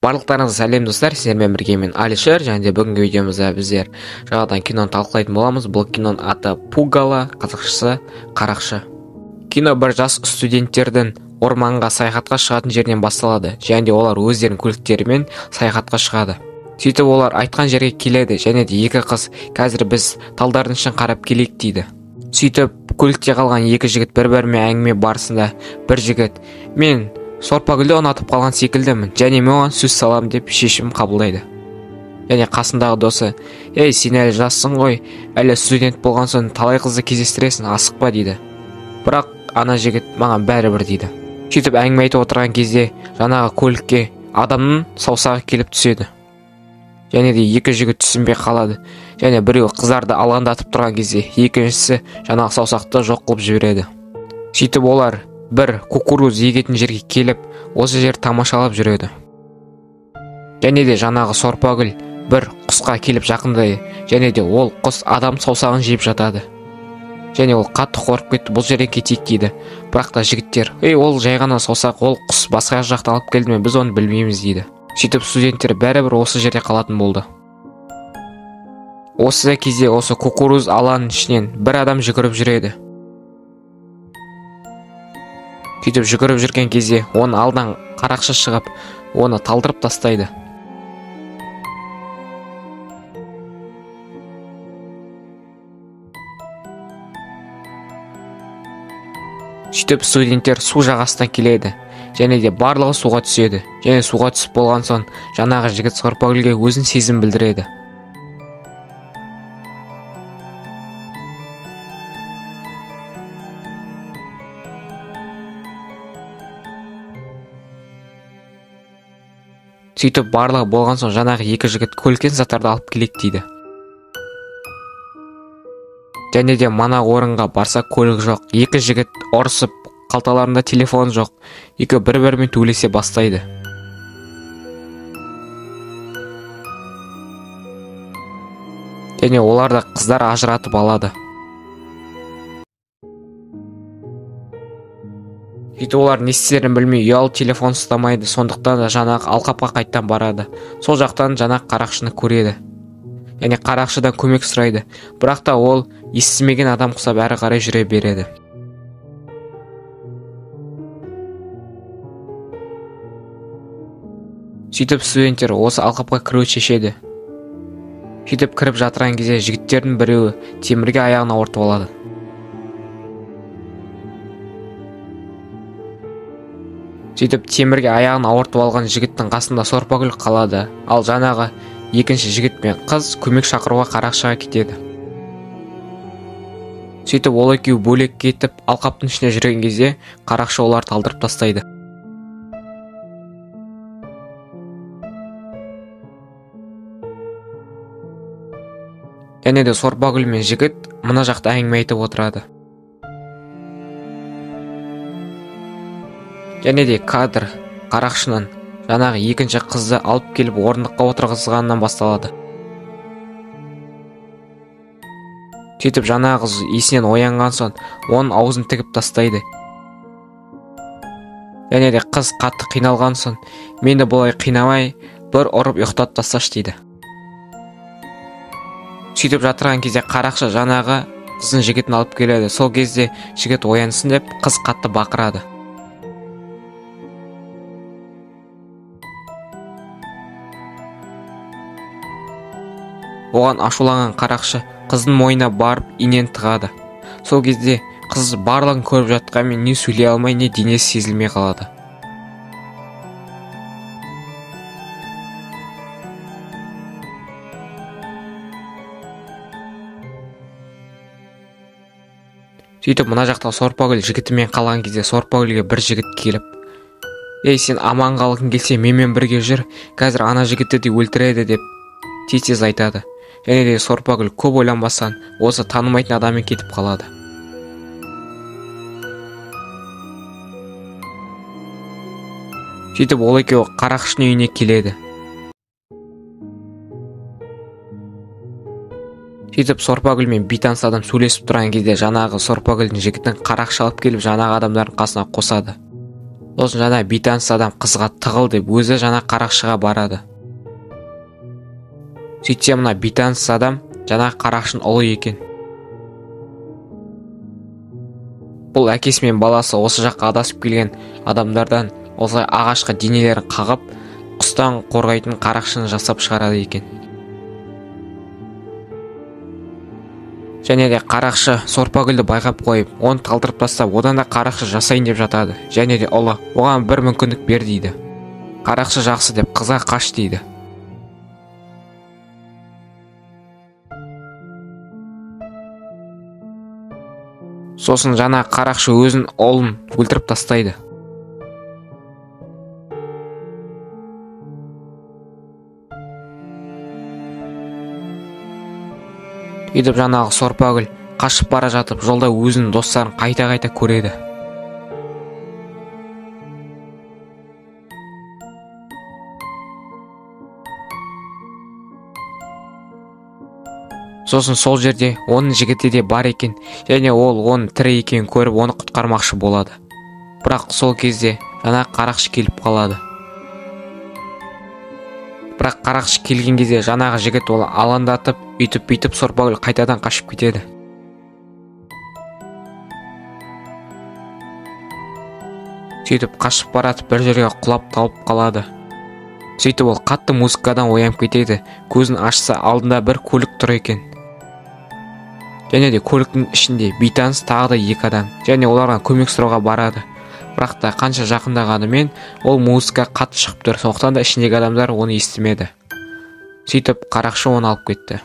Барлықтарыңызға сәлем достар, сіздермен бірге мен Алишер, және де бүгінгі видеомызда біздер жаңадан киноны талқылайтын боламыз. Бұл киноның аты Пугало, қазақшасы Қарақшы. Кино бір жас студенттердің орманға саяхатқа шығатын жерінен басталады, және де олар өздерінің көліктерімен саяхатқа шығады. Сөйтіп олар айтқан жерге келеді, және де екі қыз қазір біз талдардың ішін қарап келейік дейді. Сөйтіп көлікте қалған екі жігіт бір-бірімен әңгіме барысында бір жігіт мен сорпагүлді ұнатып қалған секілдімін, және мен оған сөз салам деп шешім қабылдайды. Және қасындағы досы, «Ей, сен әлі жассың ғой, әлі студент болған соң талай қызды кездестіресің, асықпа» дейді. Бірақ ана жігіт маған бәрібір дейді. Сөйтіп әңгіме айтып отырған кезде жаңағы көлікке адамның саусағы келіп түседі. Және де екі жігіт түсінбей қалады. Және біреуі қыздарды алаңдатып тұрған кезде екіншісі жаңағы саусақты жоқ қылып жібереді. Сөйтіп олар бір кукуруз егетін жерге келіп, осы жер тамашалап жүреді. Және де жаңағы сорпагүл бір құсқа келіп жақындайды, және де ол құс адам саусағын жеп жатады. Және ол қатты қорқып кетті, бұл жерден кетейік дейді. Бірақ та жігіттер, «Ей, ол жай ғана саусақ, ол құс басқа жақтан алып келді ме, біз оны білмейміз» дейді. Сөйтіп студенттер бәрібір осы жерде қалатын болды. Осы кезде осы кукуруз алаңның ішінен бір адам жүгіріп жүреді. Сөйтіп жүгіріп жүрген кезде оның алдынан қарақшы шығып, оны талдырып тастайды. Сөйтіп студенттер су жағасына келеді, және де барлығы суға түседі. Және суға түсіп болған соң жаңағы жігіт сорпагүлге өзін сезім білдіреді. Сөйтіп барлығы болған соң жаңағы екі жігіт көліктен заттарды алып келейік дейді. Және де мана орынға барса көлік жоқ. Екі жігіт ұрысып, қалталарында телефон жоқ. Екі бір-бірімен төбелесе бастайды. Және оларды қыздар ажыратып алады. Сөйтіп олар не істерін білмей ұялы телефон ұстамайды, сондықтан да жаңағы алқапқа қайттан барады. Сол жақтан жаңағы қарақшыны көреді. Және қарақшыдан көмек сұрайды. Бірақ та ол естімеген адам құсап әрі қарай жүре береді. Сөйтіп студенттер осы алқапқа кіруді шешеді. Сөйтіп кіріп жатырған кезде жігіттердің біреуі темірге аяғын ауыртып алады. Сөйтіп темірге аяғын ауыртып алған жігіттің қасында сорпагүл қалады. Ал жаңағы екінші жігіт пен қыз көмек шақыруға қарақшыға кетеді. Сөйтіп ол екеуі бөлек кетіп, алқаптың ішіне жүрген кезде қарақшы оларды талдырып тастайды. Және де сорпагүл мен жігіт мына жақта әңгіме айтып отырады. Және де кадр қарақшының жаңағы екінші қызды алып келіп орындыққа отырғызғаннан басталады. Сөйтіп жаңағы қыз есінен оянған соң оның аузын тігіп тастайды. Және де қыз қатты қиналған соң мені бұлай қинамай бір ұрып ұйықтатып тасташы дейді. Сөйтіп жатырған кезде қарақшы жаңағы қыздың жігітін алып келеді. Сол кезде жігіт оянсын деп қыз қатты бақырады. Оған ашуланған қарақшы қыздың мойнына барып инен тығады. Сол кезде қыз барлығын көріп жатқанмен не сөйлей алмай, не денесі сезілмей қалады. Сөйтіп мына жақта сорпагүл жігітімен қалған кезде сорпагүлге бір жігіт келіп, «Ей, сен аман қалғың келсе менімен бірге жүр, қазір ана жігітті де өлтіреді» деп тез-тез айтады. Және де сорпагүл көп ойланбастан осы танымайтын адаммен кетіп қалады. Сөйтіп ол екеуі қарақшының үйіне келеді. Сөйтіп сорпагүл мен бейтаныс адам сөйлесіп тұрған кезде жаңағы сорпагүлдің жігітін қарақшы алып келіп жаңағы адамдардың қасына қосады. Сосын жаңа бейтаныс адам қызға тығыл деп өзі жаңа қарақшыға барады. Сөйтсе мына бейтаныс адам жаңа қарақшының ұлы екен. Бұл әкесі мен баласы осы жаққа адасып келген адамдардан осылай ағашқа денелерін қағып, құстан қорғайтын қарақшыны жасап шығарады екен. Және де қарақшы сорпагүлді байқап қойып, оны талдырып тастап, одан да қарақшы жасайын деп жатады. Және де ұлы оған бір мүмкіндік бер дейді. Қарақшы жақсы деп қызға қаш дейді. Сосын жаңа қарақшы өзін ұлын өлтіріп тастайды. Сөйтіп жаңағы сорпагүл қашып бара жатып, жолда өзінің достарын қайта-қайта көреді. Сосын сол жерде оның жігіті де бар екен, және ол оның тірі екенін көріп, оны құтқармақшы болады. Бірақ сол кезде жаңа қарақшы келіп қалады. Бірақ қарақшы келген кезде жаңағы жігіт оны алаңдатып, үйтіп-бүйтіп сорпагүл қайтадан қашып кетеді. Сөйтіп қашып баратып бір жерге құлап талып қалады. Сөйтіп ол қатты музыкадан оянып кетеді. Көзін ашса алдында бір көлік тұр екен. Және де көліктің ішінде бейтаныс тағы да екі адам, және оларға көмек сұрауға барады. Бірақ та қанша жақындағанымен ол музыка қатты шығып тұр, сондықтан да ішіндегі адамдар оны естімеді. Сөйтіп қарақшы оны алып кетті.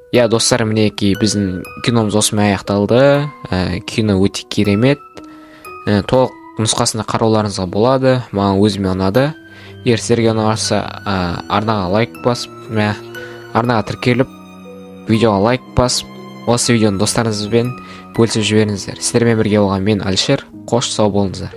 Иә, достар, мінекей біздің киномыз осымен аяқталды. Кино өте керемет. Толық нұсқасында қарауларыңызға болады. Маған өзіме ұнады. Егер сіздерге ұнаса, арнаға лайк басып, арнаға тіркеліп, видеоға лайк басып, осы видеоны достарыңызбен бөлісіп жіберіңіздер. Сіздермен бірге болған мен Алишер. Қош, сау болыңыздар.